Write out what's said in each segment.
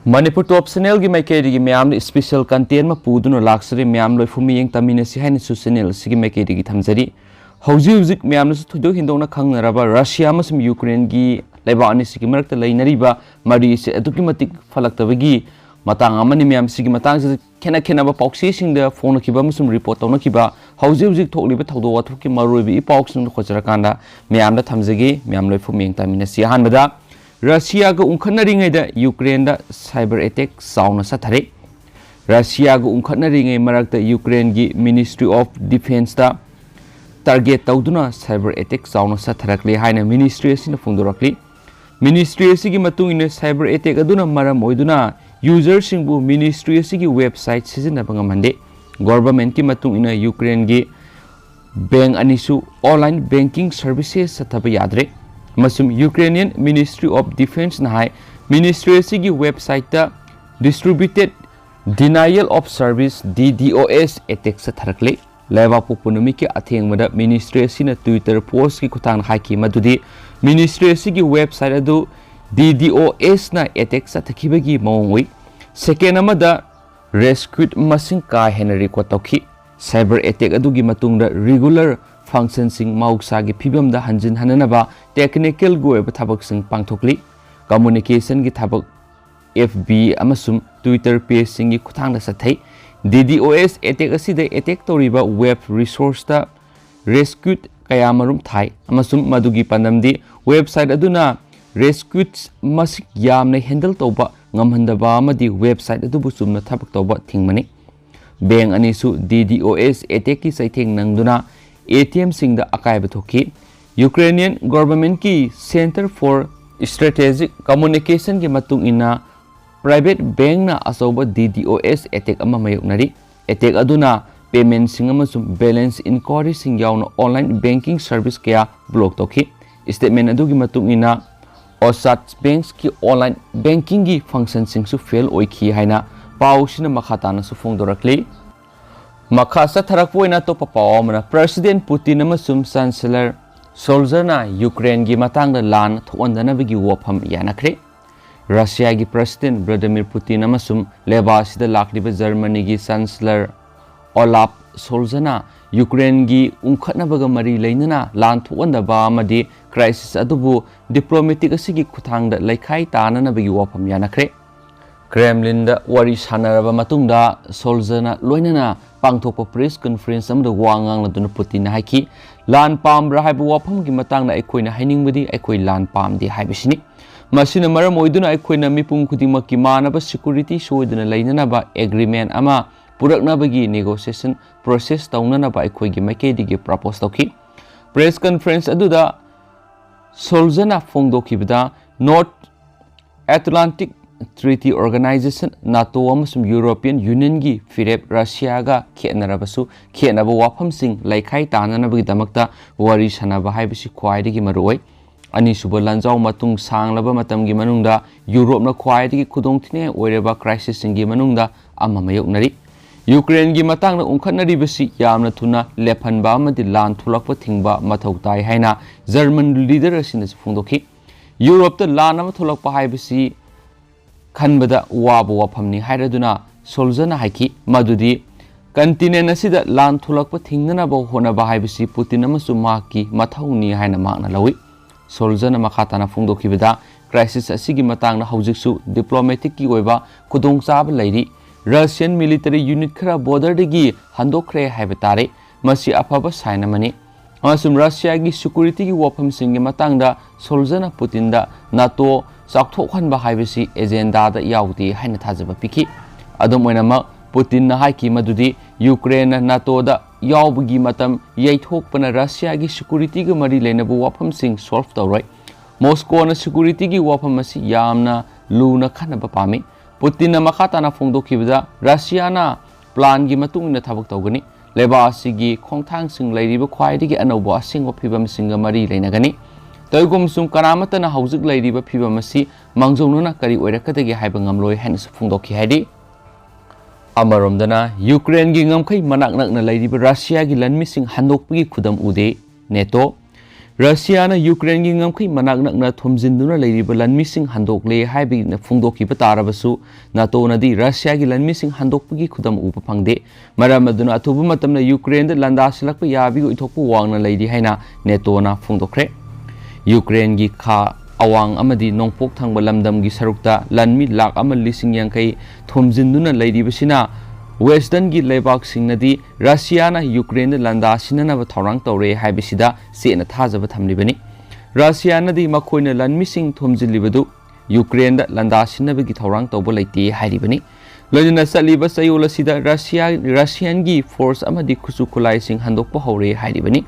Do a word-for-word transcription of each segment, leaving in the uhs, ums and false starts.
ꯃꯅꯤꯄꯨꯔ ꯇꯣꯞ ꯆꯦꯅꯦꯜꯒꯤ ꯃꯥꯏꯀꯩꯗꯒꯤ ꯃꯌꯥꯝꯗ special content ꯑꯃ ꯄꯨꯗꯨꯅ ꯂꯥꯛꯆꯔꯤ꯫ ꯃꯌꯥꯝ ꯂꯣꯏꯐꯨ ꯃꯤꯠꯌꯦꯡ ꯇꯝꯃꯤꯟꯅꯁꯤ ꯍꯥꯏꯅꯁꯨ ꯆꯦꯅꯦꯜ ꯑꯁꯤꯒꯤ ꯃꯥꯏꯀꯩꯗꯒꯤ ꯊꯝꯖꯔꯤ꯫ ꯍꯧꯖꯤꯛ ꯍꯧꯖꯤꯛ ꯃꯌꯥꯝꯅꯁꯨ ꯊꯣꯏꯗꯣꯛ ꯍꯦꯟꯗꯣꯛꯅ ꯈꯪꯅꯔꯕ ꯔꯁꯤꯌꯥ ꯑꯃꯁꯨꯡ ꯌꯨꯀ꯭ꯔꯦꯟꯒꯤ ꯂꯩꯕꯥꯛ ꯑꯅꯤꯁꯤꯒꯤ ꯃꯔꯛꯇ ꯂꯩꯅꯔꯤꯕ ꯃꯔꯤ ꯑꯁꯤ ꯑꯗꯨꯛꯀꯤ ꯃꯇꯤꯛ ꯐꯠꯂꯛꯇꯕꯒꯤ ꯃꯇꯥꯡ ꯑꯃꯅꯤ꯫ ꯃꯌꯥꯝꯁꯤꯒꯤ ꯃꯇꯥꯡꯁꯤꯗ ꯈꯦꯠꯅ ꯈꯦꯠꯅꯕ ꯄꯥꯎꯆꯦꯁꯤꯡꯗ ꯐꯣꯡꯅꯈꯤꯕ ꯑꯃꯁꯨꯡ ꯔꯤꯄꯣꯔꯠ ꯇꯧꯅꯈꯤꯕ ꯍꯧꯖꯤꯛ ꯍꯧꯖꯤꯛ ꯊꯣꯛꯂꯤꯕ ꯊꯧꯗꯣꯛ ꯋꯥꯊꯣꯛꯀꯤ ꯃꯔꯨꯑꯣꯏꯕ ꯏ ꯄꯥꯎꯁꯤꯡꯗ ꯈꯣꯠꯆꯔꯀꯥꯟꯗ ꯃꯌꯥꯝꯗ ꯊꯝꯖꯒꯦ꯫ ꯃꯌꯥꯝ ꯂꯣꯏꯐꯨ ꯃꯤꯠꯌꯦꯡ ꯇꯝꯃꯤꯟꯅꯁꯤ꯫ ꯑꯍꯥꯟꯕꯗ, ꯔꯁꯤꯌꯥꯒ ꯎꯪꯈꯠꯅꯔꯤꯉꯩꯗ ꯌꯨꯀ꯭ꯔꯦꯟꯗ cyber attack ꯆꯥꯎꯅ ꯆꯠꯊꯔꯦ꯫ ꯔꯁꯤꯌꯥꯒ ꯎꯪꯈꯠꯅꯔꯤꯉꯩ ꯃꯔꯛꯇ ꯌꯨꯀ꯭ꯔꯦꯟꯒꯤ Ministry of Defenceꯇ target ꯇꯧꯗꯨꯅ cyber attack ꯆꯥꯎꯅ ꯆꯠꯊꯔꯛꯂꯦ ꯍꯥꯏꯅ ministry ꯑꯁꯤꯅ ꯐꯣꯡꯗꯣꯔꯛꯂꯤ꯫ Ministry ꯑꯁꯤꯒꯤ ꯃꯇꯨꯡ ꯏꯟꯅ cyber attack ꯑꯗꯨꯅ ꯃꯔꯝ ꯑꯣꯏꯗꯨꯅ userꯁꯤꯡꯕꯨ ministry ꯑꯁꯤꯒꯤ website ꯁꯤꯖꯤꯟꯅꯕ ꯉꯝꯍꯟꯗꯦ꯫ Governmentꯀꯤ ꯃꯇꯨꯡ ꯏꯟꯅ ꯌꯨꯀ꯭ꯔꯦꯟꯒꯤ bank ꯑꯅꯤꯁꯨ online banking services ꯆꯠꯊꯕ ꯌꯥꯗ꯭ꯔꯦ꯫ ꯑꯃꯁꯨꯡ Ukrainian Ministry of Defenceꯅ high, ministry ꯑꯁꯤꯒꯤ websiteꯇ distributed denial of service, DDoS, attack ꯆꯠꯊꯔꯛꯂꯤ꯫ ꯂꯩꯕꯥꯛꯄꯣꯛꯄ ꯅꯨꯃꯤꯠꯀꯤ ꯑꯊꯦꯡꯕꯗ ministry ꯑꯁꯤꯅ Twitter postꯀꯤ ꯈꯨꯠꯊꯥꯡꯗ ꯍꯥꯏꯈꯤ ꯃꯗꯨꯗꯤ ministry ꯑꯁꯤꯒꯤ website ꯑꯗꯨ DDoSꯅ attack ꯆꯠꯊꯈꯤꯕꯒꯤ ꯃꯑꯣꯡ ꯎꯏ꯫ Second ꯑꯃꯗ rescue ꯃꯁꯤꯡ ꯀꯥ ꯍꯦꯟꯅ record ꯇꯧꯈꯤ꯫ Cyber attack ꯑꯗꯨꯒꯤ ꯃꯇꯨꯡꯗ regular functionꯁꯤꯡ ꯃꯍꯧꯁꯥꯒꯤ ꯐꯤꯕꯝꯗ ꯍꯟꯖꯤꯟꯍꯟꯅꯅꯕ technicalꯒꯤ ꯑꯣꯏꯕ ꯊꯕꯛꯁꯤꯡ ꯄꯥꯡꯊꯣꯛꯂꯤ꯫ Communicationꯒꯤ ꯊꯕꯛ FB ꯑꯃꯁꯨꯡ Twitter pageꯁꯤꯡꯒꯤ ꯈꯨꯠꯊꯥꯡꯗ ꯆꯠꯊꯩ꯫ DDoS attack ꯑꯁꯤꯗ attack ꯇꯧꯔꯤꯕ web resourceꯇ rescue ꯀꯌꯥꯃꯔꯨꯝ ꯊꯥꯏ ꯑꯃꯁꯨꯡ ꯃꯗꯨꯒꯤ ꯄꯥꯟꯗꯝꯗꯤ website ꯑꯗꯨꯅ rescue ꯃꯁꯤꯡ ꯌꯥꯝꯅ handle ꯇꯧꯕ ꯉꯝꯍꯟꯗꯕ ꯑꯃꯗꯤ website ꯑꯗꯨꯕꯨ ꯆꯨꯝꯅ ꯊꯕꯛ ꯇꯧꯕ ꯊꯤꯡꯕꯅꯤ꯫ Bank ꯑꯅꯤꯁꯨ DDoS attackꯀꯤ ꯆꯩꯊꯦꯡ ꯅꯪꯗꯨꯅ ATMꯁꯤꯡꯗ ꯑꯀꯥꯏꯕ ꯊꯣꯛꯈꯤ꯫ Ukrainian governmentꯀꯤ Center for Strategic Communicationꯒꯤ ꯃꯇꯨꯡ ꯏꯟꯅ, private bankꯅ ꯑꯆꯧꯕ DDoS attack ꯑꯃ ꯃꯥꯌꯣꯛꯅꯔꯤ꯫ Attack ꯑꯗꯨꯅ paymentꯁꯤꯡ ꯑꯃꯁꯨꯡ balance inquiryꯁꯤꯡ ꯌꯥꯎꯅ online banking service ꯀꯌꯥ block ꯇꯧꯈꯤ꯫ Statement ꯑꯗꯨꯒꯤ ꯃꯇꯨꯡ ꯏꯟꯅ, Ozas Bankꯀꯤ online bankingꯒꯤ functionꯁꯤꯡꯁꯨ fail ꯑꯣꯏꯈꯤ ꯍꯥꯏꯅ ꯄꯥꯎꯁꯤꯅ ꯃꯈꯥ ꯇꯥꯅꯁꯨ ꯐꯣꯡꯗꯣꯔꯛꯂꯤ꯫ ꯃꯈꯥ ꯆꯠꯊꯔꯛꯄ ꯑꯣꯏꯅ ꯑꯇꯣꯞꯄ ꯄꯥꯎ ꯑꯃꯅ, President Putin ꯑꯃꯁꯨꯡ Chancellor Scholzꯅ Ukraineꯒꯤ ꯃꯇꯥꯡꯗ ꯂꯥꯟ ꯊꯣꯛꯍꯟꯗꯅꯕꯒꯤ ꯋꯥꯐꯝ ꯌꯥꯅꯈ꯭ꯔꯦ꯫ ꯔꯁꯤꯌꯥꯒꯤ ꯄ꯭ꯔꯁꯤꯗꯦꯟ ꯚ꯭ꯂꯥꯗꯤꯃꯤꯔ ꯄꯨꯇꯤꯟ ꯑꯃꯁꯨꯡ ꯂꯩꯕꯥꯛ ꯑꯁꯤꯗ ꯂꯥꯛꯂꯤꯕ ꯖꯔꯃꯅꯤꯒꯤ ꯆꯥꯟꯁꯂꯔ ꯑꯣꯂꯥꯐ ꯁꯣꯜꯖꯅ ꯌꯨꯀ꯭ꯔꯦꯟꯒꯤ ꯎꯪꯈꯠꯅꯕꯒ ꯃꯔꯤ ꯂꯩꯅꯅ ꯂꯥꯟ ꯊꯣꯛꯍꯟꯗꯕ ꯑꯃꯗꯤ ꯀ꯭ꯔꯥꯏꯁꯤꯁ ꯑꯗꯨꯕꯨ ꯗꯤꯄ꯭ꯂꯣꯃꯦꯇꯤꯛ ꯑꯁꯤꯒꯤ ꯈꯨꯠꯊꯥꯡꯗ ꯂꯩꯈꯥꯏ ꯇꯥꯅꯅꯕꯒꯤ ꯋꯥꯐꯝ ꯌꯥꯅꯈ꯭ꯔꯦ꯫ ꯀ꯭ꯔꯦꯝꯂꯤꯟꯗ ꯋꯥꯔꯤ ꯁꯥꯟꯅꯔꯕ ꯃꯇꯨꯡꯗ ꯁꯣꯜꯖꯅ ꯂꯣꯏꯅꯅ ꯄꯥꯡꯊꯣꯛꯄ ꯄ꯭ꯔꯦꯁ ꯀꯟꯐꯔꯦꯟꯁ ꯑꯃꯗ ꯋꯥ ꯉꯥꯡꯂꯗꯨꯅ ꯄꯨꯇꯤꯟꯅ ꯍꯥꯏꯈꯤ, "ꯂꯥꯟ ꯄꯥꯝꯕ꯭ꯔꯥ ꯍꯥꯏꯕ ꯋꯥꯐꯝꯒꯤ ꯃꯇꯥꯡꯗ ꯑꯩꯈꯣꯏꯅ ꯍꯥꯏꯅꯤꯡꯕꯗꯤ ꯑꯩꯈꯣꯏ ꯂꯥꯟ ꯄꯥꯝꯗꯦ ꯍꯥꯏꯕꯁꯤꯅꯤ꯫ ꯃꯁꯤꯅ ꯃꯔꯝ ꯑꯣꯏꯗꯨꯅ ꯑꯩꯈꯣꯏꯅ ꯃꯤꯄꯨꯝ ꯈꯨꯗꯤꯡꯃꯛꯀꯤ ꯃꯥꯟꯅꯕ ꯁꯦꯀ꯭ꯌꯨꯔꯤꯇꯤ ꯁꯣꯏꯗꯅ ꯂꯩꯅꯅꯕ ꯑꯦꯒ꯭ꯔꯤꯃꯦꯟ ꯑꯃ ꯄꯨꯔꯛꯅꯕꯒꯤ ꯅꯦꯒꯣꯁꯤꯌꯦꯁꯟ ꯄ꯭ꯔꯣꯁꯦꯁ ꯇꯧꯅꯅꯕ ꯑꯩꯈꯣꯏꯒꯤ ꯃꯥꯏꯀꯩꯗꯒꯤ ꯄ꯭ꯔꯄꯣꯁ ꯇꯧꯈꯤ"꯫ ꯄ꯭ꯔꯦꯁ ꯀꯟꯐꯔꯦꯟꯁ ꯑꯗꯨꯗ ꯁꯣꯜꯖꯅ ꯐꯣꯡꯗꯣꯛꯈꯤꯕꯗ, ꯅꯣꯔꯠ ꯑꯦꯠꯂꯥꯟꯇꯤꯛ ꯇ꯭ꯔꯤꯇꯤ ꯑꯣꯔꯒꯅꯥꯏꯖꯦꯁꯟ, ꯅꯥꯇꯣ ꯑꯃꯁꯨꯡ ꯌꯨꯔꯣꯄꯤꯌꯟ ꯌꯨꯅꯤꯌꯟꯒꯤ ꯐꯤꯔꯦꯞ ꯔꯁꯤꯌꯥꯒ ꯈꯦꯠꯅꯔꯕꯁꯨ, ꯈꯦꯠꯅꯕ ꯋꯥꯐꯝꯁꯤꯡ ꯂꯩꯈꯥꯏ ꯇꯥꯅꯅꯕꯒꯤꯗꯃꯛꯇ ꯋꯥꯔꯤ ꯁꯥꯟꯅꯕ ꯍꯥꯏꯕꯁꯤ ꯈ꯭ꯋꯥꯏꯗꯒꯤ ꯃꯔꯨꯑꯣꯏ꯫ ꯑꯅꯤꯁꯨꯕ ꯂꯥꯟꯖꯥꯎ ꯃꯇꯨꯡ ꯁꯥꯡꯂꯕ ꯃꯇꯝꯒꯤ ꯃꯅꯨꯡꯗ ꯌꯨꯔꯣꯞꯅ ꯈ꯭ꯋꯥꯏꯗꯒꯤ ꯈꯨꯗꯣꯡꯊꯤꯅꯤꯡꯉꯥꯏ ꯑꯣꯏꯔꯕ ꯀ꯭ꯔꯥꯏꯁꯤꯁꯁꯤꯡꯒꯤ ꯃꯅꯨꯡꯗ ꯑꯃ ꯃꯥꯌꯣꯛꯅꯔꯤ꯫ ꯌꯨꯀ꯭ꯔꯦꯟꯒꯤ ꯃꯇꯥꯡꯗ ꯎꯪꯈꯠꯅꯔꯤꯕꯁꯤ ꯌꯥꯝꯅ ꯊꯨꯅ ꯂꯦꯞꯍꯟꯕ ꯑꯃꯗꯤ ꯂꯥꯟ ꯊꯣꯛꯂꯛꯄ ꯊꯤꯡꯕ ꯃꯊꯧ ꯇꯥꯏ ꯍꯥꯏꯅ ꯖꯔꯃꯟ ꯂꯤꯗꯔ ꯑꯁꯤꯅꯁꯨ ꯐꯣꯡꯗꯣꯛꯈꯤ꯫ ꯌꯨꯔꯣꯞꯇ ꯂꯥꯟ ꯑꯃ ꯊꯣꯛꯂꯛꯄ ꯍꯥꯏꯕꯁꯤ ꯈꯟꯕꯗ ꯋꯥꯕ ꯋꯥꯐꯝꯅꯤ ꯍꯥꯏꯔꯗꯨꯅ ꯁꯣꯜꯖꯅ ꯍꯥꯏꯈꯤ ꯃꯗꯨꯗꯤ ꯀꯟꯇꯤꯅꯦꯟ ꯑꯁꯤꯗ ꯂꯥꯟ ꯊꯣꯛꯂꯛꯄ ꯊꯤꯡꯅꯅꯕ ꯍꯣꯠꯅꯕ ꯍꯥꯏꯕꯁꯤ ꯄꯨꯇꯤꯟ ꯑꯃꯁꯨꯡ ꯃꯍꯥꯛꯀꯤ ꯃꯊꯧꯅꯤ ꯍꯥꯏꯅ ꯃꯍꯥꯛꯅ ꯂꯧꯏ꯫ ꯁꯣꯜꯖꯅ ꯃꯈꯥ ꯇꯥꯅ ꯐꯣꯡꯗꯣꯛꯈꯤꯕꯗ, ꯀ꯭ꯔꯥꯏꯁꯤꯁ ꯑꯁꯤꯒꯤ ꯃꯇꯥꯡꯗ ꯍꯧꯖꯤꯛꯁꯨ ꯗꯤꯄ꯭ꯂꯣꯃꯦꯇꯤꯛꯀꯤ ꯑꯣꯏꯕ ꯈꯨꯗꯣꯡꯆꯥꯕ ꯂꯩꯔꯤ꯫ ꯔꯁꯤꯌꯟ ꯃꯤꯂꯤꯇꯔꯤ ꯌꯨꯅꯤꯠ ꯈꯔ ꯕꯣꯔꯗꯔꯗꯒꯤ ꯍꯟꯗꯣꯛꯈ꯭ꯔꯦ ꯍꯥꯏꯕ ꯇꯥꯔꯦ꯫ ꯃꯁꯤ ꯑꯐꯕ ꯁꯥꯏꯟ ꯑꯃꯅꯤ꯫ ꯑꯃꯁꯨꯡ ꯔꯁꯤꯌꯥꯒꯤ ꯁꯦꯀ꯭ꯌꯨꯔꯤꯇꯤꯒꯤ ꯋꯥꯐꯝꯁꯤꯡꯒꯤ ꯃꯇꯥꯡꯗ ꯁꯣꯜꯖꯅ ꯄꯨꯇꯤꯟꯗ ꯅꯥꯇꯣ ꯆꯥꯎꯊꯣꯛꯍꯟꯕ ꯍꯥꯏꯕꯁꯤ ꯑꯦꯖꯦꯟꯗꯥꯗ ꯌꯥꯎꯗꯦ ꯍꯥꯏꯅ ꯊꯥꯖꯕ ꯄꯤꯈꯤ꯫ ꯑꯗꯨꯝ ꯑꯣꯏꯅꯃꯛ, ꯄꯨꯇꯤꯟꯅ ꯍꯥꯏꯈꯤ ꯃꯗꯨꯗꯤ ꯌꯨꯀ꯭ꯔꯦꯟꯅ ꯅꯥꯇꯣꯗ ꯌꯥꯎꯕꯒꯤ ꯃꯇꯝ ꯌꯩꯊꯣꯛꯄꯅ ꯔꯁꯤꯌꯥꯒꯤ ꯁꯦꯀ꯭ꯌꯨꯔꯤꯇꯤꯒ ꯃꯔꯤ ꯂꯩꯅꯕ ꯋꯥꯐꯝꯁꯤꯡ ꯁꯣꯜꯚ ꯇꯧꯔꯣꯏ꯫ ꯃꯣꯁꯀꯣꯅ ꯁꯦꯀ꯭ꯌꯨꯔꯤꯇꯤꯒꯤ ꯋꯥꯐꯝ ꯑꯁꯤ ꯌꯥꯝꯅ ꯂꯨꯅ ꯈꯟꯅꯕ ꯄꯥꯝꯃꯤ꯫ ꯄꯨꯇꯤꯟꯅ ꯃꯈꯥ ꯇꯥꯅ ꯐꯣꯡꯗꯣꯛꯈꯤꯕꯗ, ꯔꯁꯤꯌꯥꯅ ꯄ꯭ꯂꯥꯟꯒꯤ ꯃꯇꯨꯡ ꯏꯟꯅ ꯊꯕꯛ ꯇꯧꯒꯅꯤ꯫ ꯂꯩꯕꯥꯛ ꯑꯁꯤꯒꯤ ꯈꯣꯡꯊꯥꯡꯁꯤꯡ ꯂꯩꯔꯤꯕ ꯈ꯭ꯋꯥꯏꯗꯒꯤ ꯑꯅꯧꯕ ꯑꯁꯦꯡꯕ ꯐꯤꯕꯝꯁꯤꯡꯒ ꯃꯔꯤ ꯂꯩꯅꯒꯅꯤ꯫ ꯇꯧꯏꯒꯨꯝꯁꯨꯡ ꯀꯅꯥꯃꯠꯇꯅ ꯍꯧꯖꯤꯛ ꯂꯩꯔꯤꯕ ꯐꯤꯕꯝ ꯑꯁꯤ ꯃꯥꯡꯖꯧꯅꯅ ꯀꯔꯤ ꯑꯣꯏꯔꯛꯀꯗꯒꯦ ꯍꯥꯏꯕ ꯉꯝꯂꯣꯏ ꯍꯥꯏꯅꯁꯨ ꯐꯣꯡꯗꯣꯛꯈꯤ ꯍꯥꯏꯔꯤ꯫ ꯑꯃꯔꯣꯝꯗꯅ, ꯌꯨꯀ꯭ꯔꯦꯟꯒꯤ ꯉꯝꯈꯩ ꯃꯅꯥꯛ ꯅꯛꯅ ꯂꯩꯔꯤꯕ ꯔꯁꯤꯌꯥꯒꯤ ꯂꯥꯟꯃꯤꯁꯤꯡ ꯍꯟꯗꯣꯛꯄꯒꯤ ꯈꯨꯗꯝ ꯎꯗꯦ꯫ ꯅꯦꯇꯣ꯫ ꯔꯁꯤꯌꯥꯅ ꯌꯨꯀ꯭ꯔꯦꯟꯒꯤ ꯉꯝꯈꯩ ꯃꯅꯥꯛ ꯅꯛꯅ ꯊꯣꯝꯖꯤꯟꯗꯨꯅ ꯂꯩꯔꯤꯕ ꯂꯥꯟꯃꯤꯁꯤꯡ ꯍꯟꯗꯣꯛꯂꯦ ꯍꯥꯏꯕꯒꯤ ꯐꯣꯡꯗꯣꯛꯈꯤꯕ ꯇꯥꯔꯕꯁꯨ, ꯅꯥꯇꯣꯅꯗꯤ ꯔꯁꯤꯌꯥꯒꯤ ꯂꯥꯟꯃꯤꯁꯤꯡ ꯍꯟꯗꯣꯛꯄꯒꯤ ꯈꯨꯗꯝ ꯎꯕ ꯐꯪꯗꯦ꯫ ꯃꯔꯝ ꯑꯗꯨꯅ ꯑꯊꯨꯕ ꯃꯇꯝꯗ ꯌꯨꯀ꯭ꯔꯦꯟꯗ ꯂꯥꯟꯗꯥꯁꯤꯜꯂꯛꯄ ꯌꯥꯕꯒꯤ ꯑꯣꯏꯊꯣꯛꯄ ꯋꯥꯡꯅ ꯂꯩꯔꯤ ꯍꯥꯏꯅ ꯅꯦꯇꯣꯅ ꯐꯣꯡꯗꯣꯛꯈ꯭ꯔꯦ꯫ ꯌꯨꯀ꯭ꯔꯦꯟꯒꯤ ꯈꯥ ꯑꯋꯥꯡ ꯑꯃꯗꯤ ꯅꯣꯡꯄꯣꯛ ꯊꯪꯕ ꯂꯝꯗꯝꯒꯤ ꯁꯔꯨꯛꯇ ꯂꯥꯟꯃꯤ ꯂꯥꯈ ꯑꯃ ꯂꯤꯁꯤꯡ ꯌꯥꯡꯈꯩ ꯊꯣꯝꯖꯤꯟꯗꯨꯅ ꯂꯩꯔꯤꯕꯁꯤꯅ, ꯋꯦꯁꯇꯔꯟꯒꯤ ꯂꯩꯕꯥꯛꯁꯤꯡꯅꯗꯤ ꯔꯁꯤꯌꯥꯅ ꯌꯨꯀ꯭ꯔꯦꯟꯗ ꯂꯥꯟꯗꯥꯁꯤꯟꯅꯅꯕ ꯊꯧꯔꯥꯡ ꯇꯧꯔꯦ ꯍꯥꯏꯕꯁꯤꯗ ꯆꯦꯠꯅ ꯊꯥꯖꯕ ꯊꯝꯂꯤꯕꯅꯤ꯫ ꯔꯁꯤꯌꯥꯅꯗꯤ ꯃꯈꯣꯏꯅ ꯂꯥꯟꯃꯤꯁꯤꯡ ꯊꯣꯝꯖꯤꯜꯂꯤꯕꯗꯨ ꯌꯨꯀ꯭ꯔꯦꯟꯗ ꯂꯥꯟꯗꯥꯁꯤꯟꯅꯕꯒꯤ ꯊꯧꯔꯥꯡ ꯇꯧꯕ ꯂꯩꯇꯦ ꯍꯥꯏꯔꯤꯕꯅꯤ꯫ ꯂꯣꯏꯅꯅ ꯆꯠꯂꯤꯕ ꯆꯌꯣꯜ ꯑꯁꯤꯗ ꯔꯁꯤꯌꯥ, ꯔꯁꯤꯌꯟꯒꯤ ꯐꯣꯔꯁ ꯑꯃꯗꯤ ꯈꯨꯠꯁꯨ ꯈꯨꯠꯂꯥꯏꯁꯤꯡ ꯍꯟꯗꯣꯛꯄ ꯍꯧꯔꯦ ꯍꯥꯏꯔꯤꯕꯅꯤ꯫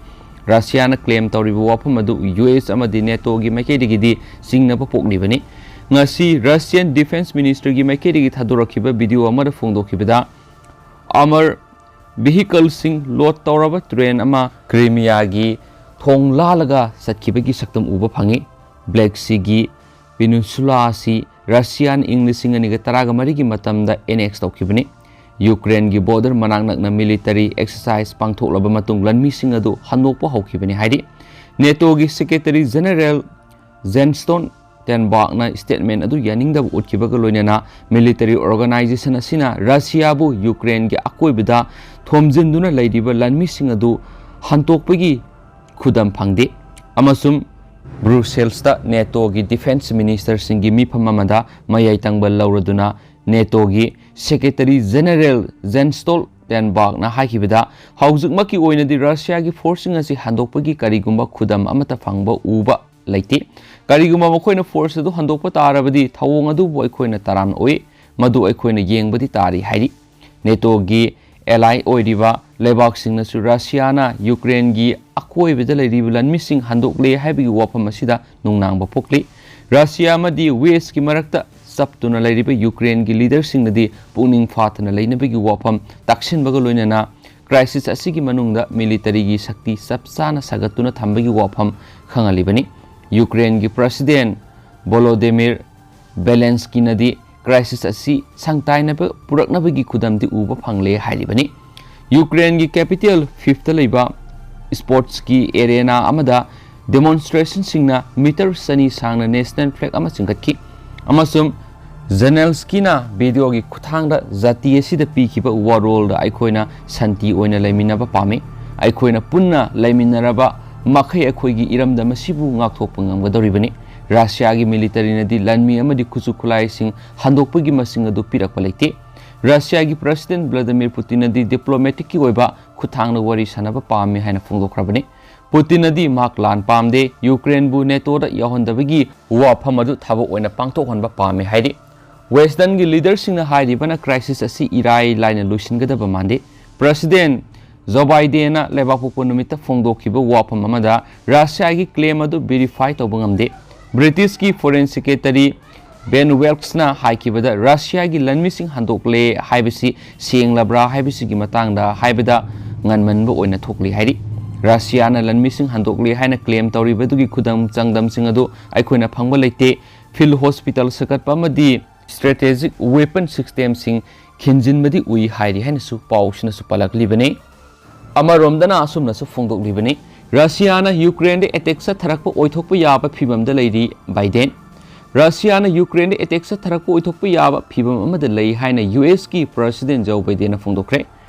ꯔꯁꯤꯌꯥꯅ ꯀ꯭ꯂꯦꯝ ꯇꯧꯔꯤꯕ ꯋꯥꯐꯝ ꯑꯗꯨ ꯌꯨ ꯑꯦꯁ ꯑꯃꯗꯤ ꯅꯦꯇꯣꯒꯤ ꯃꯥꯏꯀꯩꯗꯒꯤꯗꯤ ꯆꯤꯡꯅꯕ ꯄꯣꯛꯂꯤꯕꯅꯤ꯫ ꯉꯁꯤ ꯔꯁꯤꯌꯟ ꯗꯤꯐꯦꯟꯁ ꯃꯤꯅꯤꯁꯇꯔꯒꯤ ꯃꯥꯏꯀꯩꯗꯒꯤ ꯊꯥꯗꯣꯔꯛꯈꯤꯕ ꯚꯤꯗꯤꯑꯣ ꯑꯃꯗ ꯐꯣꯡꯗꯣꯛꯈꯤꯕꯗ, ꯑꯃꯔ ꯚꯤꯍꯤꯀꯜꯁꯤꯡ ꯂꯣꯗ ꯇꯧꯔꯕ ꯇ꯭ꯔꯦꯟ ꯑꯃ ꯀ꯭ꯔꯤꯃꯤꯌꯥꯒꯤ ꯊꯣꯡ ꯂꯥꯜꯂꯒ ꯆꯠꯈꯤꯕꯒꯤ ꯁꯛꯇꯝ ꯎꯕ ꯐꯪꯉꯤ꯫ ꯕ꯭ꯂꯦꯛ ꯁꯤꯒꯤ ꯄꯤꯅꯤꯟꯁꯨꯂꯥ ꯑꯁꯤ ꯔꯁꯤꯌꯥꯅ ꯏꯪ ꯂꯤꯁꯤꯡ ꯑꯅꯤꯒ ꯇꯔꯥꯒ ꯃꯔꯤꯒꯤ ꯃꯇꯝꯗ ꯑꯦꯅꯦꯛꯁ ꯇꯧꯈꯤꯕꯅꯤ꯫ ꯌꯨꯀ꯭ꯔꯦꯟꯒꯤ ꯕꯣꯔꯗꯔ ꯃꯅꯥꯛ ꯅꯛꯅ ꯃꯤꯂꯤꯇꯔꯤ ꯑꯦꯛꯁꯔꯁꯥꯏꯖ ꯄꯥꯡꯊꯣꯛꯂꯕ ꯃꯇꯨꯡ ꯂꯥꯟꯃꯤꯁꯤꯡ ꯑꯗꯨ ꯍꯟꯗꯣꯛꯄ ꯍꯧꯈꯤꯕꯅꯤ ꯍꯥꯏꯔꯤ꯫ ꯅꯦꯇꯣꯒꯤ ꯁꯦꯀ꯭ꯔꯦꯇꯔꯤ ꯖꯦꯅꯔꯦꯜ ꯖꯦꯟꯁ ꯁ꯭ꯇꯣꯜꯇꯦꯟꯕꯔꯒꯅ ꯁ꯭ꯇꯦꯠꯃꯦꯟ ꯑꯗꯨ ꯌꯥꯅꯤꯡꯗꯕ ꯎꯠꯈꯤꯕꯒ ꯂꯣꯏꯅꯅ ꯃꯤꯂꯤꯇꯔꯤ ꯑꯣꯔꯒꯅꯥꯏꯖꯦꯁꯟ ꯑꯁꯤꯅ ꯔꯁꯤꯌꯥꯕꯨ ꯌꯨꯀ꯭ꯔꯦꯟꯒꯤ ꯑꯀꯣꯏꯕꯗ ꯊꯣꯝꯖꯤꯟꯗꯨꯅ ꯂꯩꯔꯤꯕ ꯂꯥꯟꯃꯤꯁꯤꯡ ꯑꯗꯨ ꯍꯟꯗꯣꯛꯄꯒꯤ ꯈꯨꯗꯝ ꯐꯪꯗꯦ ꯑꯃꯁꯨꯡ ꯕ꯭ꯔꯨꯁꯦꯜꯁꯇ ꯅꯦꯇꯣꯒꯤ ꯗꯤꯐꯦꯟꯁ ꯃꯤꯅꯤꯁꯇꯔꯁꯤꯡꯒꯤ ꯃꯤꯐꯝ ꯑꯃꯗ ꯃꯌꯥꯏ ꯇꯪꯕ ꯂꯧꯔꯗꯨꯅ ꯅꯦꯇꯣꯒꯤ ꯁꯦꯀ꯭ꯔꯦꯇꯔꯤ ꯖꯦꯅꯔꯦꯜ ꯖꯦꯟꯁ ꯁ꯭ꯇꯣꯜꯇꯦꯟꯕꯔꯒꯅ ꯍꯥꯏꯈꯤꯕꯗ, ꯍꯧꯖꯤꯛꯃꯛꯀꯤ ꯑꯣꯏꯅꯗꯤ ꯔꯁꯤꯌꯥꯒꯤ ꯐꯣꯔꯁꯁꯤꯡ ꯑꯁꯤ ꯍꯟꯗꯣꯛꯄꯒꯤ ꯀꯔꯤꯒꯨꯝꯕ ꯈꯨꯗꯝ ꯑꯃꯠꯇ ꯐꯪꯕ ꯎꯕ ꯂꯩꯇꯦ꯫ ꯀꯔꯤꯒꯨꯝꯕ ꯃꯈꯣꯏꯅ ꯐꯣꯔꯁ ꯑꯗꯨ ꯍꯟꯗꯣꯛꯄ ꯇꯥꯔꯕꯗꯤ ꯊꯧꯑꯣꯡ ꯑꯗꯨꯕꯨ ꯑꯩꯈꯣꯏꯅ ꯇꯔꯥꯝꯅ ꯑꯣꯛꯏ꯫ ꯃꯗꯨ ꯑꯩꯈꯣꯏꯅ ꯌꯦꯡꯕꯗꯤ ꯇꯥꯔꯤ ꯍꯥꯏꯔꯤ꯫ ꯅꯦꯇꯣꯒꯤ ꯑꯦꯂꯥꯏ ꯑꯣꯏꯔꯤꯕ ꯂꯩꯕꯥꯛꯁꯤꯡꯅꯁꯨ ꯔꯁꯤꯌꯥꯅ ꯌꯨꯀ꯭ꯔꯦꯟꯒꯤ ꯑꯀꯣꯏꯕꯗ ꯂꯩꯔꯤꯕ ꯂꯥꯟꯃꯤꯁꯤꯡ ꯍꯟꯗꯣꯛꯂꯦ ꯍꯥꯏꯕꯒꯤ ꯋꯥꯐꯝ ꯑꯁꯤꯗ ꯅꯨꯡꯅꯥꯡꯕ ꯄꯣꯛꯂꯤ꯫ ꯔꯁꯤꯌꯥ ꯑꯃꯗꯤ ꯋꯦꯁꯀꯤ ꯃꯔꯛꯇ ꯆꯞꯇꯨꯅ ꯂꯩꯔꯤꯕ ꯌꯨꯀ꯭ꯔꯦꯟꯒꯤ ꯂꯤꯗꯔꯁꯤꯡꯅꯗꯤ ꯄꯨꯛꯅꯤꯡ ꯐꯥꯊꯅ ꯂꯩꯅꯕꯒꯤ ꯋꯥꯐꯝ ꯇꯥꯛꯁꯤꯟꯕꯒ ꯂꯣꯏꯅꯅ ꯀ꯭ꯔꯥꯏꯁꯤꯁ ꯑꯁꯤꯒꯤ ꯃꯅꯨꯡꯗ ꯃꯤꯂꯤꯇꯔꯤꯒꯤ ꯁꯛꯇꯤ ꯆꯞ ꯆꯥꯅ ꯁꯥꯒꯠꯇꯨꯅ ꯊꯝꯕꯒꯤ ꯋꯥꯐꯝ ꯈꯪꯍꯜꯂꯤꯕꯅꯤ꯫ ꯌꯨꯀ꯭ꯔꯦꯟꯒꯤ ꯄ꯭ꯔꯁꯤꯗꯦꯟ ꯚꯣꯂꯣꯗꯤꯃꯤꯔ ꯕꯦꯂꯦꯟꯁꯀꯤꯅꯗꯤ ꯀ꯭ꯔꯥꯏꯁꯤꯁ ꯑꯁꯤ ꯁꯪꯇꯥꯏꯅꯕ ꯄꯨꯔꯛꯅꯕꯒꯤ ꯈꯨꯗꯝꯗꯤ ꯎꯕ ꯐꯪꯂꯦ ꯍꯥꯏꯔꯤꯕꯅꯤ꯫ ꯌꯨꯀ꯭ꯔꯦꯟꯒꯤ ꯀꯦꯄꯤꯇꯦꯜ ꯐꯤꯐꯇ ꯂꯩꯕ ꯁ꯭ꯄꯣꯔꯠꯁꯀꯤ ꯑꯦꯔꯦꯅꯥ ꯑꯃꯗ Demonstrationꯁꯤꯡꯅ ꯃꯤꯇꯔ ꯆꯅꯤ ꯁꯥꯡꯅ national flag ꯑꯃ ꯆꯤꯡꯈꯠꯈꯤ ꯑꯃꯁꯨꯡ ꯖꯦꯂꯦꯟꯁꯀꯤꯅ videoꯒꯤ ꯈꯨꯠꯊꯥꯡꯗ ꯖꯥꯇꯤ ꯑꯁꯤꯗ ꯄꯤꯈꯤꯕ ꯋꯥꯔꯣꯜꯗ ꯑꯩꯈꯣꯏꯅ ꯁꯥꯟꯇꯤ ꯑꯣꯏꯅ ꯂꯩꯃꯤꯟꯅꯕ ꯄꯥꯝꯃꯤ꯫ ꯑꯩꯈꯣꯏꯅ ꯄꯨꯟꯅ ꯂꯩꯃꯤꯟꯅꯔꯕ ꯃꯈꯩ ꯑꯩꯈꯣꯏꯒꯤ ꯏꯔꯝꯗꯝ ꯑꯁꯤꯕꯨ ꯉꯥꯛꯊꯣꯛꯄ ꯉꯝꯒꯗꯧꯔꯤꯕꯅꯤ꯫ ꯔꯁꯤꯌꯥꯒꯤ militaryꯅꯗꯤ ꯂꯥꯟꯃꯤ ꯑꯃꯗꯤ ꯈꯨꯠꯁꯨ ꯈꯨꯠꯂꯥꯏꯁꯤꯡ ꯍꯟꯗꯣꯛꯄꯒꯤ ꯃꯁꯤꯡ ꯑꯗꯨ ꯄꯤꯔꯛꯄ ꯂꯩꯇꯦ꯫ ꯔꯁꯤꯌꯥꯒꯤ President Vladimirꯄꯨꯇꯤꯟꯅꯗꯤ diplomaticꯀꯤ ꯑꯣꯏꯕ ꯈꯨꯠꯊꯥꯡꯗ ꯋꯥꯔꯤ ꯁꯥꯟꯅꯕ ꯄꯥꯝꯃꯤ ꯍꯥꯏꯅ ꯐꯣꯡꯗꯣꯛꯈ꯭ꯔꯕꯅꯤ꯫ ꯄꯨꯇꯤꯟꯅꯗꯤ ꯃꯍꯥꯛ ꯂꯥꯟ ꯄꯥꯝꯗꯦ, ꯌꯨꯀ꯭ꯔꯦꯟꯕꯨ NATOꯗ ꯌꯥꯎꯍꯟꯗꯕꯒꯤ ꯋꯥꯐꯝ ꯑꯗꯨ ꯊꯕꯛ ꯑꯣꯏꯅ ꯄꯥꯡꯊꯣꯛꯍꯟꯕ ꯄꯥꯝꯃꯤ ꯍꯥꯏꯔꯤ꯫ Westernꯒꯤ leaderꯁꯤꯡꯅ ꯍꯥꯏꯔꯤꯕꯅ crisis ꯑꯁꯤ ꯏꯔꯥꯏ ꯂꯥꯏꯅ ꯂꯣꯏꯁꯤꯟꯒꯗꯕ ꯃꯥꯟꯗꯦ꯫ President Joe Bidenꯅ ꯂꯩꯕꯥꯛꯄꯣꯛꯄ ꯅꯨꯃꯤꯠꯇ ꯐꯣꯡꯗꯣꯛꯈꯤꯕ ꯋꯥꯐꯝ ꯑꯃꯗ ꯔꯁꯤꯌꯥꯒꯤ claim ꯑꯗꯨ verify ꯇꯧꯕ ꯉꯝꯗꯦ꯫ Britishꯀꯤ Foreign Secretary Ben Wallaceꯅ ꯍꯥꯏꯈꯤꯕꯗ ꯔꯁꯤꯌꯥꯒꯤ ꯂꯥꯟꯃꯤꯁꯤꯡ ꯍꯟꯗꯣꯛꯂꯦ ꯍꯥꯏꯕꯁꯤ ꯁꯦꯡꯂꯕ꯭ꯔꯥ ꯍꯥꯏꯕꯁꯤꯒꯤ ꯃꯇꯥꯡꯗ ꯍꯥꯏꯕꯗ ꯉꯟꯃꯟꯕ ꯑꯣꯏꯅ ꯊꯣꯛꯂꯤ ꯍꯥꯏꯔꯤ꯫ ꯔꯁꯤꯌꯥꯅ ꯂꯥꯟꯃꯤꯁꯤꯡ ꯍꯟꯗꯣꯛꯂꯦ ꯍꯥꯏꯅ claim ꯇꯧꯔꯤꯕꯗꯨꯒꯤ ꯈꯨꯗꯝ ꯆꯥꯡꯗꯝꯁꯤꯡ ꯑꯗꯨ ꯑꯩꯈꯣꯏꯅ ꯐꯪꯕ ꯂꯩꯇꯦ꯫ Field hospital ꯁꯥꯒꯠꯄ ꯑꯃꯗꯤ strategic weapon systemꯁꯤꯡ ꯈꯤꯟꯖꯤꯟꯕꯗꯤ ꯎꯏ ꯍꯥꯏꯔꯤ ꯍꯥꯏꯅꯁꯨ ꯄꯥꯎꯁꯤꯅꯁꯨ ꯄꯜꯂꯛꯂꯤꯕꯅꯤ꯫ ꯑꯃꯔꯣꯝꯗꯅ ꯑꯁꯨꯝꯅꯁꯨ ꯐꯣꯡꯗꯣꯛꯂꯤꯕꯅꯤ, ꯔꯁꯤꯌꯥꯅ ꯌꯨꯀ꯭ꯔꯦꯟꯗ attack ꯆꯠꯊꯔꯛꯄ ꯑꯣꯏꯊꯣꯛꯄ ꯌꯥꯕ ꯐꯤꯕꯝꯗ ꯂꯩꯔꯤ ꯕꯥꯏꯗꯦꯟ꯫ ꯔꯁꯤꯌꯥꯅ ꯌꯨꯀ꯭ꯔꯦꯟꯗ attack ꯆꯠꯊꯔꯛꯄ ꯑꯣꯏꯊꯣꯛꯄ ꯌꯥꯕ ꯐꯤꯕꯝ ꯑꯃꯗ ꯂꯩ ꯍꯥꯏꯅ USꯀꯤ President Joe Bidenꯅ ꯐꯣꯡꯗꯣꯛꯈ꯭ꯔꯦ꯫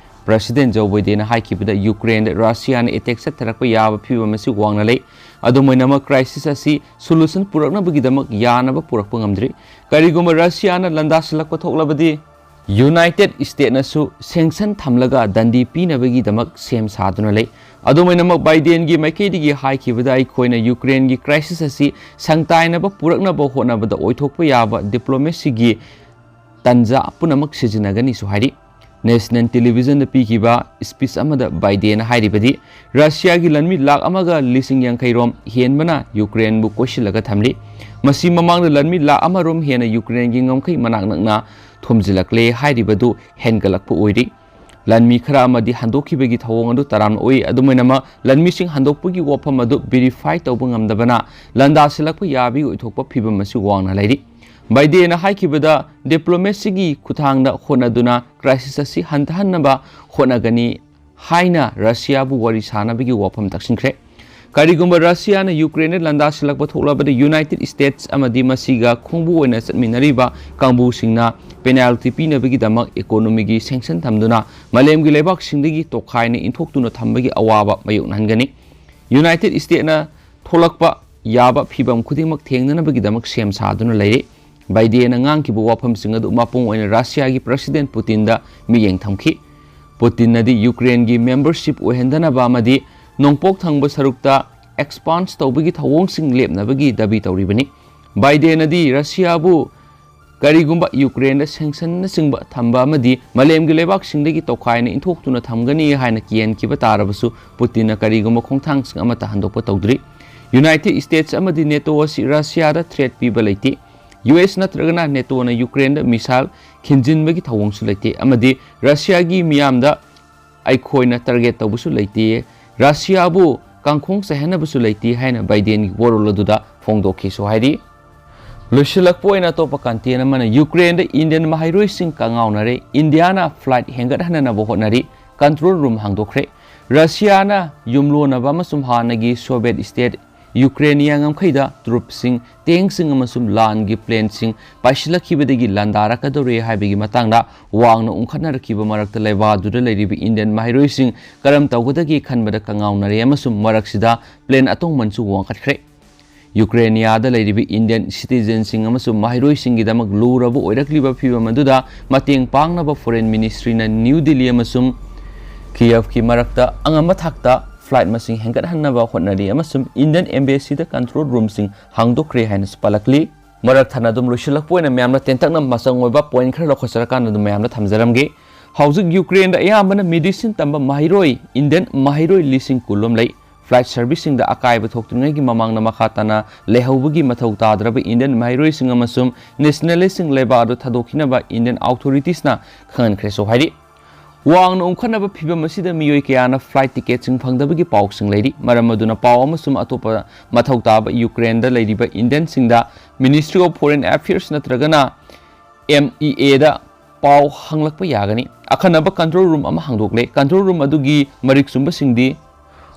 President Joe Bidenꯅ ꯍꯥꯏꯈꯤꯕꯗ ꯌꯨꯀ꯭ꯔꯦꯟꯗ ꯔꯁꯤꯌꯥꯅ attack ꯆꯠꯊꯔꯛꯄ ꯌꯥꯕ ꯐꯤꯕꯝ ꯑꯁꯤ ꯋꯥꯡꯅ ꯂꯩ꯫ ꯑꯗꯨꯝ ꯑꯣꯏꯅꯃꯛ crisis ꯑꯁꯤ solution ꯄꯨꯔꯛꯅꯕꯒꯤꯗꯃꯛ ꯌꯥꯅꯕ ꯄꯨꯔꯛꯄ ꯉꯝꯗ꯭ꯔꯤ꯫ ꯀꯔꯤꯒꯨꯝꯕ ꯔꯁꯤꯌꯥꯅ ꯂꯥꯟꯗꯥꯁꯤꯜꯂꯛꯄ ꯊꯣꯛꯂꯕꯗꯤ United Statesꯅꯁꯨ sanction ꯊꯝꯂꯒ ꯗꯟꯗꯤ ꯄꯤꯅꯕꯒꯤꯗꯃꯛ ꯁꯦꯝ ꯁꯥꯗꯨꯅ ꯂꯩ꯫ ꯑꯗꯨꯝ ꯑꯣꯏꯅꯃꯛ ꯕꯥꯏꯗꯦꯟꯒꯤ ꯃꯥꯏꯀꯩꯗꯒꯤ ꯍꯥꯏꯈꯤꯕꯗ ꯑꯩꯈꯣꯏꯅ ꯌꯨꯀ꯭ꯔꯦꯟꯒꯤ crisis ꯑꯁꯤ ꯁꯪꯇꯥꯏꯅꯕ ꯄꯨꯔꯛꯅꯕ ꯍꯣꯠꯅꯕꯗ ꯑꯣꯏꯊꯣꯛꯄ ꯌꯥꯕ diplomacyꯒꯤ ꯇꯟꯖꯥ ꯄꯨꯝꯅꯃꯛ ꯁꯤꯖꯤꯟꯅꯒꯅꯤꯁꯨ ꯍꯥꯏꯔꯤ꯫ National Televisionꯗ ꯄꯤꯈꯤꯕ speech ꯑꯃꯗ ꯕꯥꯏꯗꯦꯟꯅ ꯍꯥꯏꯔꯤꯕꯗꯤ, ꯔꯁꯤꯌꯥꯒꯤ ꯂꯥꯟꯃꯤ ꯂꯥꯈ ꯑꯃꯒ ꯂꯤꯁꯤꯡ ꯌꯥꯡꯈꯩ ꯔꯣꯝ ꯍꯦꯟꯕꯅ ꯌꯨꯀ꯭ꯔꯦꯟꯕꯨ ꯀꯣꯏꯁꯤꯜꯂꯒ ꯊꯝꯂꯤ꯫ ꯃꯁꯤ ꯃꯃꯥꯡꯗ ꯂꯥꯟꯃꯤ ꯂꯥꯈ ꯑꯃ ꯔꯣꯝ ꯍꯦꯟꯅ ꯌꯨꯀ꯭ꯔꯦꯟꯒꯤ ꯉꯝꯈꯩ ꯃꯅꯥꯛ ꯅꯛꯅ ꯊꯣꯝꯖꯤꯜꯂꯛꯂꯦ ꯍꯥꯏꯔꯤꯕꯗꯨ ꯍꯦꯟꯒꯠꯂꯛꯄ ꯑꯣꯏꯔꯤ꯫ ꯂꯥꯟꯃꯤ ꯈꯔ ꯑꯃꯗꯤ ꯍꯟꯗꯣꯛꯈꯤꯕꯒꯤ ꯊꯧꯑꯣꯡ ꯑꯗꯨ ꯇꯔꯥꯝꯅ ꯎꯏ꯫ ꯑꯗꯨꯝ ꯑꯣꯏꯅꯃꯛ, ꯂꯥꯟꯃꯤꯁꯤꯡ ꯍꯟꯗꯣꯛꯄꯒꯤ ꯋꯥꯐꯝ ꯑꯗꯨ verify ꯇꯧꯕ ꯉꯝꯗꯕꯅ ꯂꯥꯟꯗꯥꯁꯤꯜꯂꯛꯄ ꯌꯥꯕꯒꯤ ꯑꯣꯏꯊꯣꯛꯄ ꯐꯤꯕꯝ ꯑꯁꯤ ꯋꯥꯡꯅ ꯂꯩꯔꯤ꯫ ꯕꯥꯏꯗꯦꯟꯅ ꯍꯥꯏꯈꯤꯕꯗ, diplomacyꯒꯤ ꯈꯨꯠꯊꯥꯡꯗ ꯍꯣꯠꯅꯗꯨꯅ crisis ꯑꯁꯤ ꯍꯟꯊꯍꯟꯅꯕ ꯍꯣꯠꯅꯒꯅꯤ ꯍꯥꯏꯅ ꯔꯁꯤꯌꯥꯕꯨ ꯋꯥꯔꯤ ꯁꯥꯅꯕꯒꯤ ꯋꯥꯐꯝ ꯇꯛꯁꯤꯟꯈ꯭ꯔꯦ꯫ ꯀꯔꯤꯒꯨꯝꯕ ꯔꯁꯤꯌꯥꯅ ꯌꯨꯀ꯭ꯔꯦꯟꯗ ꯂꯥꯟꯗꯥꯁꯤꯜꯂꯛꯄ ꯊꯣꯛꯂꯕꯗꯤ, ꯌꯨꯅꯥꯏꯇꯦꯗ ꯁ꯭ꯇꯦꯠꯁ ꯑꯃꯗꯤ ꯃꯁꯤꯒ ꯈꯣꯡꯕꯨ ꯑꯣꯏꯅ ꯆꯠꯃꯤꯟꯅꯔꯤꯕ ꯀꯥꯡꯕꯨꯁꯤꯡꯅ ꯄꯦꯅꯥꯜꯇꯤ ꯄꯤꯅꯕꯒꯤꯗꯃꯛ ꯏꯀꯣꯅꯣꯃꯤꯒꯤ ꯁꯦꯡꯁꯟ ꯊꯝꯗꯨꯅ ꯃꯥꯂꯦꯝꯒꯤ ꯂꯩꯕꯥꯛꯁꯤꯡꯗꯒꯤ ꯇꯣꯈꯥꯏꯅ ꯏꯟꯊꯣꯛꯇꯨꯅ ꯊꯝꯕꯒꯤ ꯑꯋꯥꯕ ꯃꯥꯌꯣꯛꯅꯍꯟꯒꯅꯤ꯫ ꯌꯨꯅꯥꯏꯇꯦꯗ ꯁ꯭ꯇꯦꯠꯅ ꯊꯣꯛꯂꯛꯄ ꯌꯥꯕ ꯐꯤꯚꯝ ꯈꯨꯗꯤꯡꯃꯛ ꯊꯦꯡꯅꯅꯕꯒꯤꯗꯃꯛ ꯁꯦꯝ ꯁꯥꯗꯨꯅ ꯂꯩꯔꯤ꯫ ꯕꯥꯏꯗꯦꯟꯅ ꯉꯥꯡꯈꯤꯕ ꯋꯥꯐꯝꯁꯤꯡ ꯑꯗꯨ ꯃꯄꯨꯡ ꯑꯣꯏꯅ ꯔꯁꯤꯌꯥꯒꯤ ꯄ꯭ꯔꯁꯤꯗꯦꯟ ꯄꯨꯇꯤꯟꯗ ꯃꯤꯠꯌꯦꯡ ꯊꯝꯈꯤ꯫ ꯄꯨꯇꯤꯟꯅꯗꯤ ꯌꯨꯀ꯭ꯔꯦꯟꯒꯤ ꯃꯦꯝꯕꯔꯁꯤꯞ ꯑꯣꯏꯍꯟꯗꯅꯕ ꯑꯃꯗꯤ ꯅꯣꯡꯄꯣꯛ ꯊꯪꯕ ꯁꯔꯨꯛꯇ ꯑꯦꯛꯁꯄꯥꯟꯁ ꯇꯧꯕꯒꯤ ꯊꯧꯑꯣꯡꯁꯤꯡ ꯂꯦꯞꯅꯕꯒꯤ ꯗꯥꯕꯤ ꯇꯧꯔꯤꯕꯅꯤ꯫ ꯕꯥꯏꯗꯦꯟꯅꯗꯤ ꯔꯁꯤꯌꯥꯕꯨ ꯀꯔꯤꯒꯨꯝꯕ ꯌꯨꯀ꯭ꯔꯦꯟꯗ ꯁꯦꯡꯁꯟꯅꯆꯤꯡꯕ ꯊꯝꯕ ꯑꯃꯗꯤ ꯃꯥꯂꯦꯝꯒꯤ ꯂꯩꯕꯥꯛꯁꯤꯡꯗꯒꯤ ꯇꯣꯈꯥꯏꯅ ꯏꯟꯊꯣꯛꯇꯨꯅ ꯊꯝꯒꯅꯤ ꯍꯥꯏꯅ ꯀꯤꯍꯟꯈꯤꯕ ꯇꯥꯔꯕꯁꯨ, ꯄꯨꯇꯤꯟꯅ ꯀꯔꯤꯒꯨꯝꯕ ꯈꯣꯡꯊꯥꯡꯁꯤꯡ ꯑꯃꯠꯇ ꯍꯟꯗꯣꯛꯄ ꯇꯧꯗ꯭ꯔꯤ꯫ ꯌꯨꯅꯥꯏꯇꯦꯗ ꯁ꯭ꯇꯦꯠꯁ ꯑꯃꯗꯤ ꯅꯦꯇꯣ ꯑꯁꯤ ꯔꯁꯤꯌꯥꯗ ꯊ꯭ꯔꯦꯠ ꯄꯤꯕ ꯂꯩꯇꯦ꯫ ꯌꯨ ꯑꯦꯁ ꯅꯠꯇ꯭ꯔꯒꯅ ꯅꯦꯇꯣꯅ ꯌꯨꯀ꯭ꯔꯦꯟꯗ ꯃꯤꯁꯥꯏꯜ ꯈꯤꯟꯖꯤꯟꯕꯒꯤ ꯊꯧꯑꯣꯡꯁꯨ ꯂꯩꯇꯦ ꯑꯃꯗꯤ ꯔꯁꯤꯌꯥꯒꯤ ꯃꯤꯌꯥꯝꯗ ꯑꯩꯈꯣꯏꯅ ꯇꯥꯔꯒꯦꯠ ꯇꯧꯕꯁꯨ ꯂꯩꯇꯦ꯫ ꯔꯁꯤꯌꯥꯕꯨ ꯀꯥꯡꯈꯣꯡ ꯆꯥꯏꯍꯟꯅꯕꯁꯨ ꯂꯩꯇꯦ ꯍꯥꯏꯅ ꯕꯥꯏꯗꯦꯟꯒꯤ ꯋꯥꯔꯣꯜ ꯑꯗꯨꯗ ꯐꯣꯡꯗꯣꯛꯈꯤꯁꯨ ꯍꯥꯏꯔꯤ꯫ ꯂꯣꯏꯁꯤꯜꯂꯛꯄ ꯑꯣꯏꯅ ꯑꯇꯣꯞꯄ ꯀꯟꯇꯦꯟ ꯑꯃꯅ, ꯌꯨꯀ꯭ꯔꯦꯟꯗ ꯏꯟꯗꯤꯌꯟ ꯃꯍꯩꯔꯣꯏꯁꯤꯡ ꯀꯉꯥꯎꯅꯔꯦ꯫ ꯏꯟꯗꯤꯌꯥꯅ ꯐ꯭ꯂꯥꯏꯠ ꯍꯦꯟꯒꯠꯍꯟꯅꯅꯕ ꯍꯣꯠꯅꯔꯤ꯫ Control room ꯍꯥꯡꯗꯣꯛꯈ꯭ꯔꯦ꯫ ꯔꯁꯤꯌꯥꯅ ꯌꯨꯝꯂꯣꯟꯅꯕ ꯑꯃꯁꯨꯡ ꯍꯥꯟꯅꯒꯤ ꯁꯣꯚꯤꯌꯦꯠ ꯁ꯭ꯇꯦꯠ ꯌꯨꯀ꯭ꯔꯦꯅꯤꯌꯥ ꯉꯝꯈꯩꯗ ꯇ꯭ꯔꯨꯞꯁꯤꯡ, ꯇꯦꯡꯁꯤꯡ ꯑꯃꯁꯨꯡ ꯂꯥꯟꯒꯤ ꯄ꯭ꯂꯦꯟꯁꯤꯡ ꯄꯥꯏꯁꯤꯜꯂꯛꯈꯤꯕꯗꯒꯤ ꯂꯥꯟꯗꯥꯔꯛꯀꯗꯧꯔꯦ ꯍꯥꯏꯕꯒꯤ ꯃꯇꯥꯡꯗ ꯋꯥꯡꯅ ꯎꯪꯈꯠꯅꯔꯛꯈꯤꯕ ꯃꯔꯛꯇ, ꯂꯩꯕꯥꯛ ꯑꯗꯨꯗ ꯂꯩꯔꯤꯕ ꯏꯟꯗꯤꯌꯟ ꯃꯍꯩꯔꯣꯏꯁꯤꯡ ꯀꯔꯝ ꯇꯧꯒꯗꯒꯦ ꯈꯟꯕꯗ ꯀꯉꯥꯎꯅꯔꯦ ꯑꯃꯁꯨꯡ ꯃꯔꯛꯁꯤꯗ ꯄ꯭ꯂꯦꯟ ꯑꯇꯣꯡꯃꯟꯁꯨ ꯋꯥꯡꯈꯠꯈ꯭ꯔꯦ꯫ ꯌꯨꯀ꯭ꯔꯦꯅꯤꯌꯥꯗ ꯂꯩꯔꯤꯕ ꯏꯟꯗꯤꯌꯟ ꯁꯤꯇꯤꯖꯦꯟꯁꯤꯡ ꯑꯃꯁꯨꯡ ꯃꯍꯩꯔꯣꯏꯁꯤꯡꯒꯤꯗꯃꯛ ꯂꯨꯔꯕ ꯑꯣꯏꯔꯛꯂꯤꯕ ꯐꯤꯚꯝ ꯑꯗꯨꯗ ꯃꯇꯦꯡ ꯄꯥꯡꯅꯕ ꯐꯣꯔꯦꯟ ꯃꯤꯅꯤꯁꯇ꯭ꯔꯤꯅ ꯅ꯭ꯌꯨ ꯗꯤꯜꯂꯤ ꯑꯃꯁꯨꯡ ꯀꯤꯌꯦꯚꯀꯤ ꯃꯔꯛꯇ ꯑꯉꯝꯕ ꯊꯥꯛꯇ ꯐ꯭ꯂꯥꯏꯠ ꯃꯁꯤꯡ ꯍꯦꯟꯒꯠꯍꯟꯅꯕ ꯍꯣꯠꯅꯔꯤ ꯑꯃꯁꯨꯡ ꯏꯟꯗꯤꯌꯟ ꯑꯦꯝꯕꯦꯁꯤꯗ ꯀꯟꯇ꯭ꯔꯣꯜ ꯔꯨꯝꯁꯤꯡ ꯍꯥꯡꯗꯣꯛꯈ꯭ꯔꯦ ꯍꯥꯏꯅꯁꯨ ꯄꯜꯂꯛꯂꯤ꯫ ꯃꯔꯛ ꯊꯠꯅ ꯑꯗꯨꯝ ꯂꯣꯏꯁꯤꯜꯂꯛꯄ ꯑꯣꯏꯅ ꯃꯌꯥꯝꯅ ꯇꯦꯟꯇꯛꯅ ꯃꯆꯪ ꯑꯣꯏꯕ ꯄꯣꯏꯟꯠ ꯈꯔ ꯂꯧꯈꯠꯆꯔꯀꯥꯟꯗ ꯑꯗꯨꯝ ꯃꯌꯥꯝꯗ ꯊꯝꯖꯔꯝꯒꯦ꯫ ꯍꯧꯖꯤꯛ ꯌꯨꯀ꯭ꯔꯦꯟꯗ ꯑꯌꯥꯝꯕꯅ ꯃꯦꯗꯤꯁꯤꯟ ꯇꯝꯕ ꯃꯍꯩꯔꯣꯏ, ꯏꯟꯗꯤꯌꯟ ꯃꯍꯩꯔꯣꯏ ꯂꯤꯁꯤꯡ ꯀꯨꯟ ꯂꯣꯝ ꯂꯩ꯫ ꯐ꯭ꯂꯥꯏꯠ ꯁꯔꯚꯤꯁꯁꯤꯡꯗ ꯑꯀꯥꯏꯕ ꯊꯣꯛꯇ꯭ꯔꯤꯉꯩꯒꯤ ꯃꯃꯥꯡꯗ ꯃꯈꯥ ꯇꯥꯅ ꯂꯩꯍꯧꯕꯒꯤ ꯃꯊꯧ ꯇꯥꯗ꯭ꯔꯕ ꯏꯟꯗꯤꯌꯟ ꯃꯍꯩꯔꯣꯏꯁꯤꯡ ꯑꯃꯁꯨꯡ ꯅꯦꯁꯅꯦꯂꯤꯁ꯭ꯠꯁꯤꯡ ꯂꯩꯕꯥꯛ ꯑꯗꯨ ꯊꯥꯗꯣꯛꯈꯤꯅꯕ ꯏꯟꯗꯤꯌꯟ ꯑꯣꯊꯣꯔꯤꯇꯤꯁꯅ ꯈꯪꯍꯟꯈ꯭ꯔꯦꯁꯨ ꯍꯥꯏꯔꯤ꯫ ꯋꯥꯡꯅ ꯎꯪꯈꯠꯅꯕ ꯐꯤꯚꯝ ꯑꯁꯤꯗ ꯃꯤꯑꯣꯏ ꯀꯌꯥꯅ ꯐ꯭ꯂꯥꯏꯠ ꯇꯤꯀꯦꯠꯁꯤꯡ ꯐꯪꯗꯕꯒꯤ ꯄꯥꯎꯁꯤꯡ ꯂꯩꯔꯤ꯫ ꯃꯔꯝ ꯑꯗꯨꯅ ꯄꯥꯎ ꯑꯃꯁꯨꯡ ꯑꯇꯣꯞꯄ ꯃꯊꯧ ꯇꯥꯕ ꯌꯨꯀ꯭ꯔꯦꯟꯗ ꯂꯩꯔꯤꯕ ꯏꯟꯗꯤꯌꯟꯁꯤꯡꯗ Ministry of Foreign Affairs ꯅꯠꯇ꯭ꯔꯒꯅ ꯑꯦꯝ ꯏ ꯑꯦꯗ ꯄꯥꯎ ꯍꯪꯂꯛꯄ ꯌꯥꯒꯅꯤ꯫ ꯑꯈꯟꯅꯕ ꯀꯟꯇ꯭ꯔꯣꯜ ꯔꯨꯝ ꯑꯃ ꯍꯥꯡꯗꯣꯛꯂꯦ꯫ ꯀꯟꯇ꯭ꯔꯣꯜ ꯔꯨꯝ ꯑꯗꯨꯒꯤ ꯃꯔꯤꯛ ꯆꯨꯝꯕꯁꯤꯡꯗꯤ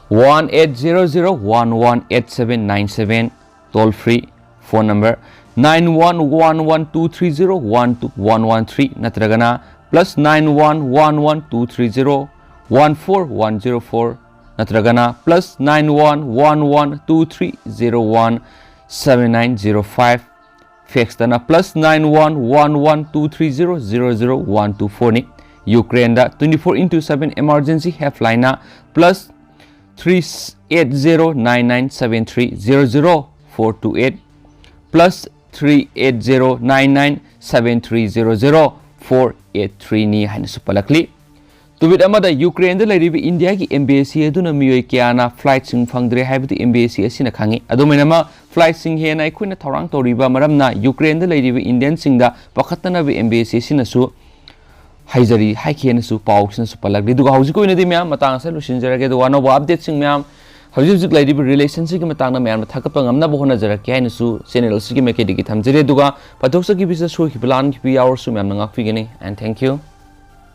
One eight zero zero one one eight seven nine seven, toll free phone number nine one one one two three zero one two one one three, ꯅꯠꯇ꯭ꯔꯒꯅ plus nine one one one two three zero one four one zero four, ꯅꯠꯇ꯭ꯔꯒꯅ plus nine one one one two three zero one seven nine zero five, faxꯇꯅ plus nine one one one two three zero zero zero one two fourꯅꯤ꯫ ꯌꯨꯀ꯭ꯔꯦꯟꯗ twenty four into seven emergency helpline ꯅ plus three eight zero nine nine seven three zero zero four two eight, plus three eight zero nine nine seven three zero zero four eight three ꯅꯤ ꯍꯥꯏꯅꯁꯨ ꯄꯜꯂꯛꯂꯤ꯫ Tweet ꯑꯃꯗ ꯌꯨꯀ꯭ꯔꯦꯟꯗ ꯂꯩꯔꯤꯕ ꯏꯟꯗꯤꯌꯥꯒꯤ embassy ꯑꯗꯨꯅ ꯃꯤꯑꯣꯏ ꯀꯌꯥꯅ flightꯁꯤꯡ ꯐꯪꯗ꯭ꯔꯦ ꯍꯥꯏꯕꯗꯨ embassy ꯑꯁꯤꯅ ꯈꯪꯉꯤ꯫ ꯑꯗꯨꯃꯥꯏꯅꯃꯛ flightꯁꯤꯡ ꯍꯦꯟꯅ ꯑꯩꯈꯣꯏꯅ ꯊꯧꯔꯥꯡ ꯇꯧꯔꯤꯕ ꯃꯔꯝꯅ ꯌꯨꯀ꯭ꯔꯦꯟꯗ ꯂꯩꯔꯤꯕ Indianꯁꯤꯡꯗ ꯄꯥꯈꯠꯇꯅꯕ embassy ꯑꯁꯤꯅꯁꯨ ꯍꯥꯏꯖꯔꯤ ꯍꯥꯏꯈꯤꯅꯁꯨ ꯄꯥꯎꯁꯤꯅꯁꯨ ꯄꯜꯂꯛꯂꯤ꯫ ꯑꯗꯨꯒ ꯍꯧꯖꯤꯛꯀꯤ ꯑꯣꯏꯅꯗꯤ ꯃꯌꯥꯝ ꯃꯇꯥꯡ ꯑꯁꯤꯗ ꯂꯣꯏꯁꯤꯟꯖꯔꯒꯦ꯫ ꯑꯗꯨꯒ ꯑꯅꯧꯕ updateꯁꯤꯡ ꯃꯌꯥꯝ ꯍꯧꯖꯤꯛ ꯍꯧꯖꯤꯛ ꯂꯩꯔꯤꯕ relationꯁꯤꯒꯤ ꯃꯇꯥꯡꯗ ꯃꯌꯥꯝꯅ ꯊꯥꯒꯠꯄ ꯉꯝꯅꯕ ꯍꯣꯠꯅꯖꯔꯛꯀꯦ ꯍꯥꯏꯅꯁꯨ channel ꯑꯁꯤꯒꯤ ꯃꯥꯏꯀꯩꯗꯒꯤ ꯊꯝꯖꯔꯤ꯫ ꯑꯗꯨꯒ ꯄꯥꯊꯣꯛꯆꯈꯤꯕꯁꯤꯗ ꯁꯣꯏꯈꯤꯕ ꯂꯥꯟꯈꯤꯕ ꯌꯥꯎꯔꯁꯨ ꯃꯌꯥꯝꯅ ꯉꯥꯛꯄꯤꯒꯅꯤ꯫ And thank you꯫